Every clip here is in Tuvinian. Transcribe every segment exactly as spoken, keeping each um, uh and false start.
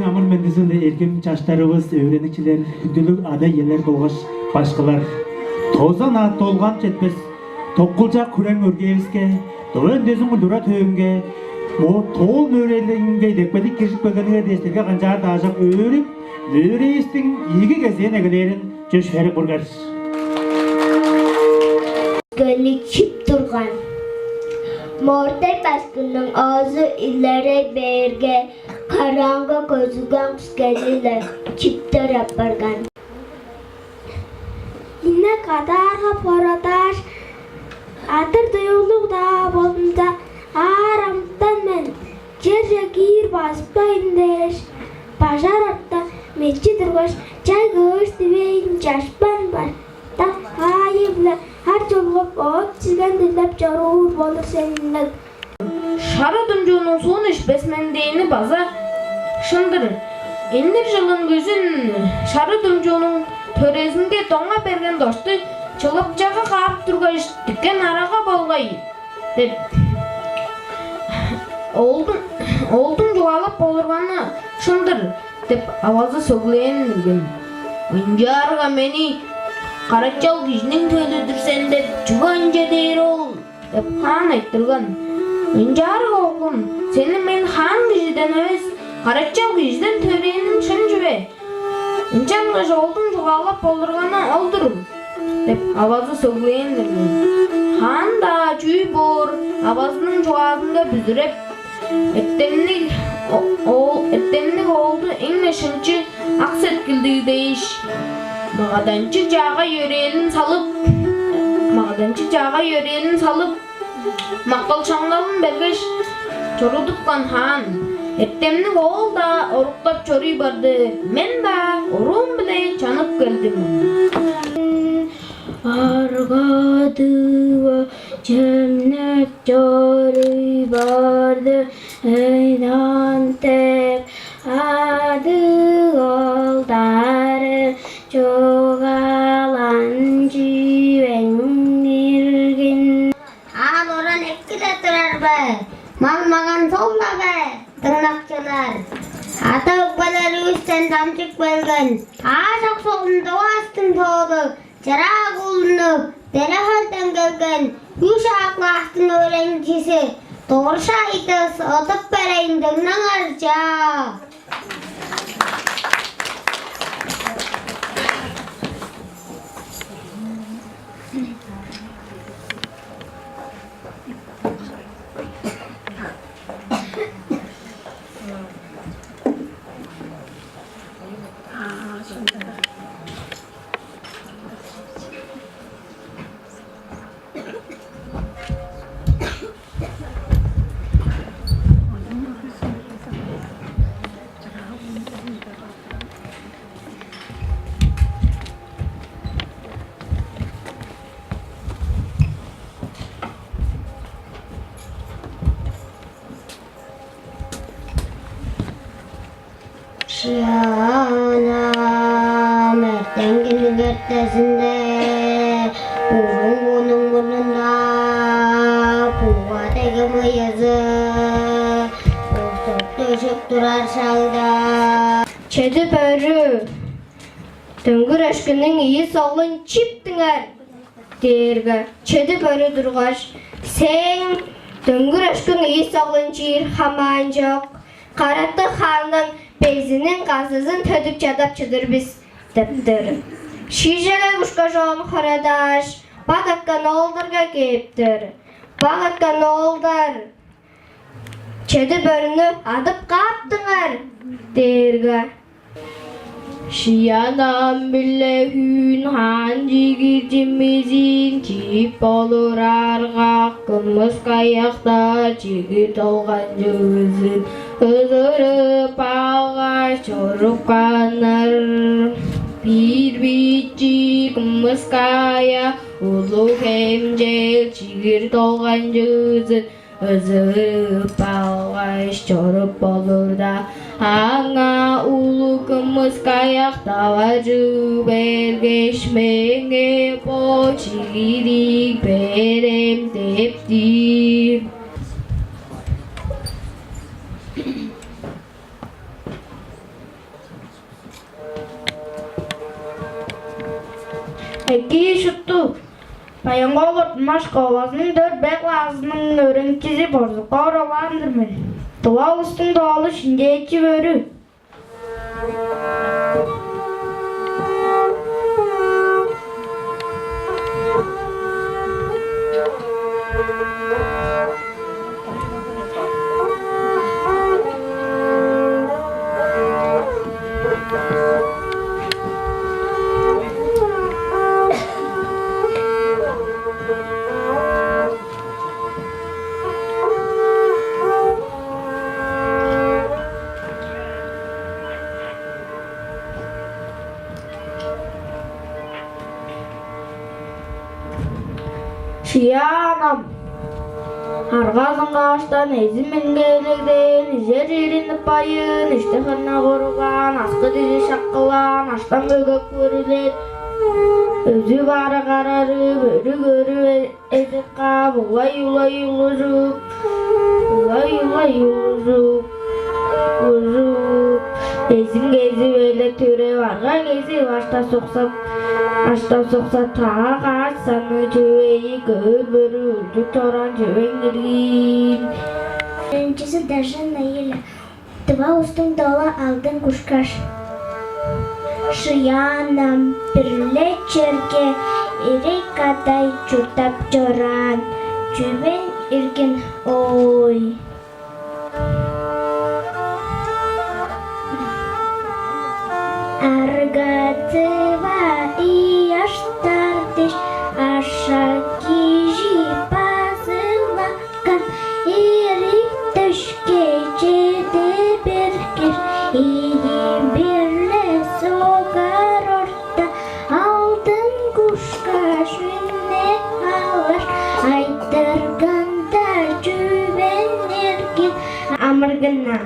Амыр-мендизи-биле, эргим чаштарывыс, өөреникчилер, хүндүлүг ада-иелер болгаш башкылар. Тозан аът долган четпес токкулчак хүрең өргээвиске, доо өндезин культура төвүнге, мо тоол мөөрээлиинге идепкейлиг киржип келгениңер дээш, силерге канчаар-даа аажок өөрүп, мөөрээвистиң ийиги кезээн эгелээрин чөпшээреп көргер. Гөнү чип турган. Мортай башкының оозу илерей бээрге, караңгы көзүген кускени-ле чиптер апарган. Инек адаарга борадааш, адыр-дуюглуг-даа болзумза, аар амытан мен, черже киир базыптайн дээш, бажар орта мечи тургаш, чай кыыш дивейн чашпан бар. Дак аайы-биле ар чулгуп, оът-чиген дилеп чоруур болур сен, инек. Шара думчуунуң суун ишпес мен дээни база шын-дыр. Эндир чылын күзүн шара думчуунуң төрезинге доңа берген дошту чылыпчага каап тургаш, диккен арага болгай деп, оолдуң, оолдуң чугаалап болурганы шын-дыр деп, авазы сөглээн иргин. Ынчаарга мени карачал кижиниң төлү-дүр сен деп чүге ынча дээр ол? Деп хаан айтырган. Ынчаарга, оглум, сени мен хаан кижиден эвес, карачал кижиден төрээниң шын чүве. Ынчангаш оолдуң чугаалап болурганы ол-дур деп, авазы сөглээн иргин. Хаан-даа чүү боор, авазының чугаазынга бүзүреп, эртемниг о-, оол, эртемниг оолду эң-не шынчы ак сеткилдиг дээш, магаданчыг чаагай йөрээлин салып, магаданчыг чаагай йөрээлин салып, маккал-шаңналын бергеш, чорудупкан хаан. Эртемниг оол-даа оруктап чоруй барды, мен-даа оруум-биле чанып келдим. Арга-дыва чемнеп чоруй барды, эйнан деп адыг оолдары чугаалаан чүвең иргин. Аан оран эки-ле турар бе? Маң-маңан сол-ла бе, дыңнакчылар? Ада-өгбелеривистен дамчып келген аажок солун Тывавыстың тоолу, чыраа куулунуг Тере-Хөлден келген үш А класстың өөреникчизи Доржу Айдыс ыдып берейн, дыңнаңар, чаа. Шыяан ам, эртенгиниң эртезинде бурунгунуң мурнунда буга деге мыйызы буступ дүжүп турар шагда. Чеди бөрү дөңгүр өшкүнүң ийи солун чиптиңер дээрге, чеди бөрү тургаш: «Сээң дөңгүр өшкүң ийи солун чиир хамаан чок, Караттыг хаанның безиниң казызын төдүп чадап чыдыр бис» — дептер. Шиижелей ушкаш, оон хорадааш, баг аткан оолдарга кээптер. Баг аткан оолдар: «Чеди бөрүнү адып кааптыңар» — дээрге: «Шыяан ам биле Хүн хаан чигир чимизин чип олурарга, кымыскаяктар чигир долганчыызын ызырып алгаш чорупканнар. Бир бичии кымыскаяк улуг хемчээл чигир долганчыызын ызырып алгаш чоруп болурда, аңаа улуг кымыскаяк таваржы бергеш: „Меңээ бо чигирди берем“ — дептир. Экии, шупту. Баян-Кол ортумак школазының дөрт Б клазының өөреникчизи Борзуков Ролан-дыр мен. Тыва улустуң тоолу шимчээчи бөрү. Шыяан ам. Арга-сынга аштан эзим меңээ элегдээн, ижер чииринип байыын, ишти-хырны куруглаан, аксы-дижи шаккылаан, аштан бөгөк бүрүлер, өзү бары карарып, өрү көрүп, эзик каап, улай-улай улужуп, улай-улай улужуп, улужуп, эзин кезип, эле түреп, арга кезип, аштап-суксап, аштап-суксап, таа каш санныг чүве ийик, көөр бөрү үлдүп чораан чүвең иргин. Өөреникчизи Дажын Наиля. Тыва улустуң тоолу «Алдын кушкаш». Шыяан ам, бир-ле черге ирей-кадай чурттап чораан чүвең иргин, ой. Арга-тыва ый аштар дээш, ашак кижи базыла кан, ирик-дөшке чеде бергеш, ийи бир-ле согар орта, алдын кушкаш үне алыр, айтырган-даа чүвең иргин. Амыргын-на.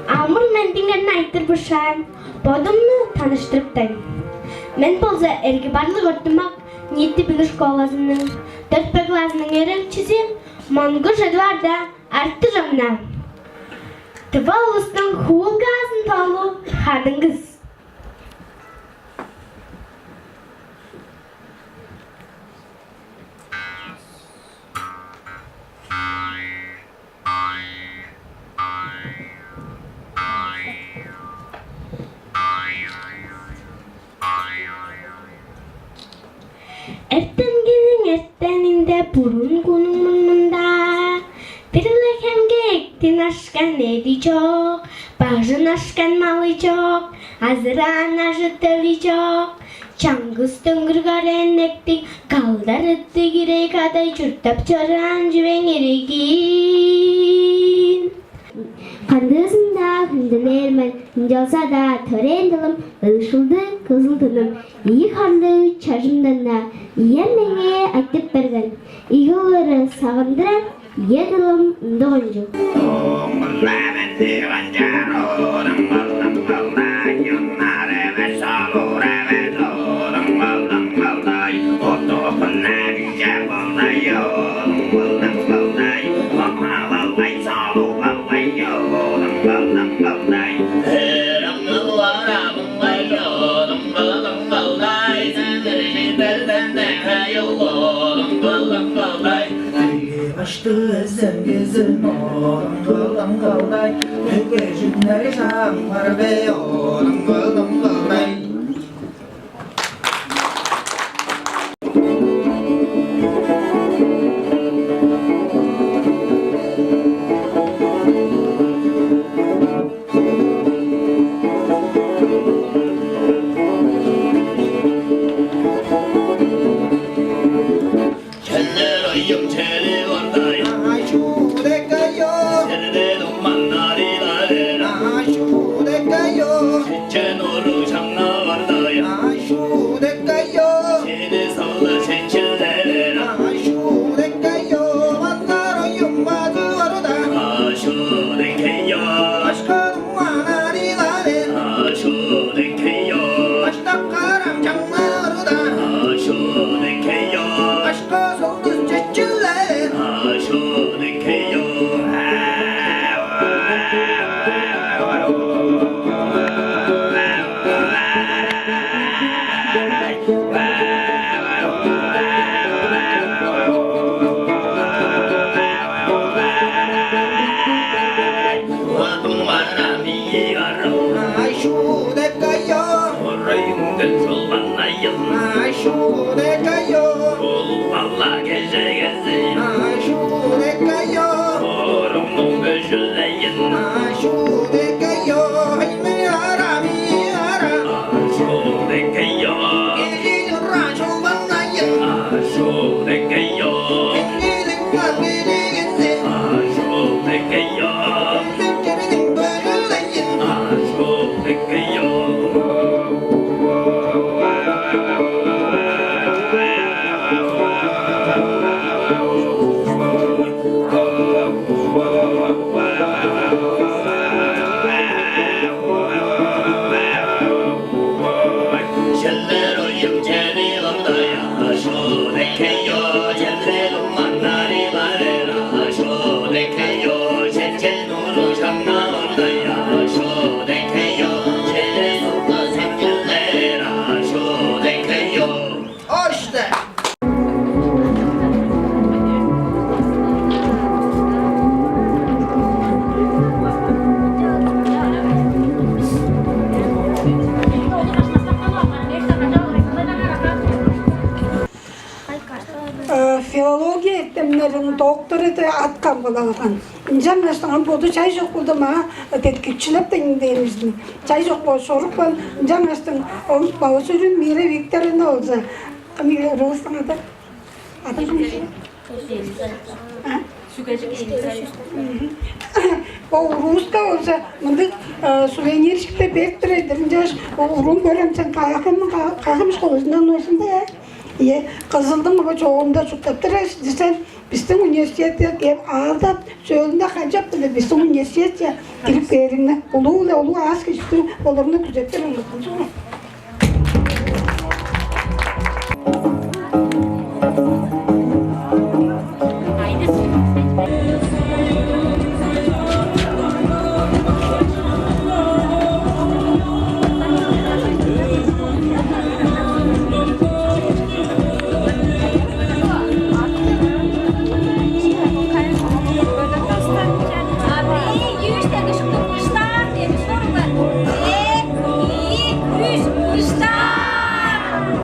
Амыр-мендиңерни айтырбышаан, бодумну таныштырыптайн. Мен болза Эрги-Барлык ортумак ниити билиг школазының дөрт Б клазының өөреникчизи Монгуш Эдуарда Артыжовна. Тыва улустуң хуулгаазын тоолу «Хадыңгыс». Эртенгиниң эртенинде, бурун хүннүң мурнунда, бир-ле хемге эктин ашкан эъди чок, бажын ашкан малы чок, азыраан ажы-төлү чок. Чаңгыс дөңгүр-карен эктиг, калдар ыттыг ирей-кадай чурттап чораан чүвең иргин. Кандыызын-даа хүндүлээр мен, ынчалза-даа төрээн дылым ыышылды кызыл тыным. Ийи харлыг чажымдан-на ием меңээ айтып берген. Ийи улары сагындырар ийе дылым ындыг ончуг. Башты эзен-кезен оорун кылдың кылдай, үгежиннер чаң бар бе оорун кылдың кылдай. Черлер ыйым чери ордай. Ашу-декайо. Черде думаннар илалер. Ашу-декайо. Чечен уру шаңна ордай. Ашу-декайо. Чеди салда чечелер. Ашу-декайо. Маннар ыйым базы орда. Ашу-декайо. Ашка думаннар илалер. Ашу-декайо. Аштап карам чаңнар орда. Ашу-декайо. Ашка Шудекайо. Улуг-бала кежегези. Шудекайо. Орумнуң бөжүлейин. Шудекайо. Хейме арами ара. Шудекайо. Эли юра шубанайын. Шудекайо. Эли калгырыгынды. Шудекайо. Эли кердиң бөжүлейин. Шудекайо. Ош-та! Э, филология эртемнериниң доктору деп ат камгалап алган. Ынчангаштың ам боду чай чок болду, маа деткикчилеп деңдээривистиң. Чай чок болуп чорупкан, ынчангаштың ол Баваа-Сүрүн Мира Викторовна болза, кым, уруустуң ады? Адың кым? А? Мгм. Ол урууска болза, мындыг, э, сувенирчикти берип турар-дыр. Ынчангаш ол уруун көрем, сен кайгамчык, кайгамчык школазындан ойсун да, э? Ийе, Кызылдың бо чоогунда чурттап турар десем, бистиң университетке кээп аалдап, сөөлүнде канчап билир, бистиң университетке кирип кээриңни, улуу-биле улуу аас-кежиктиг болуруңну күзеп тур мен.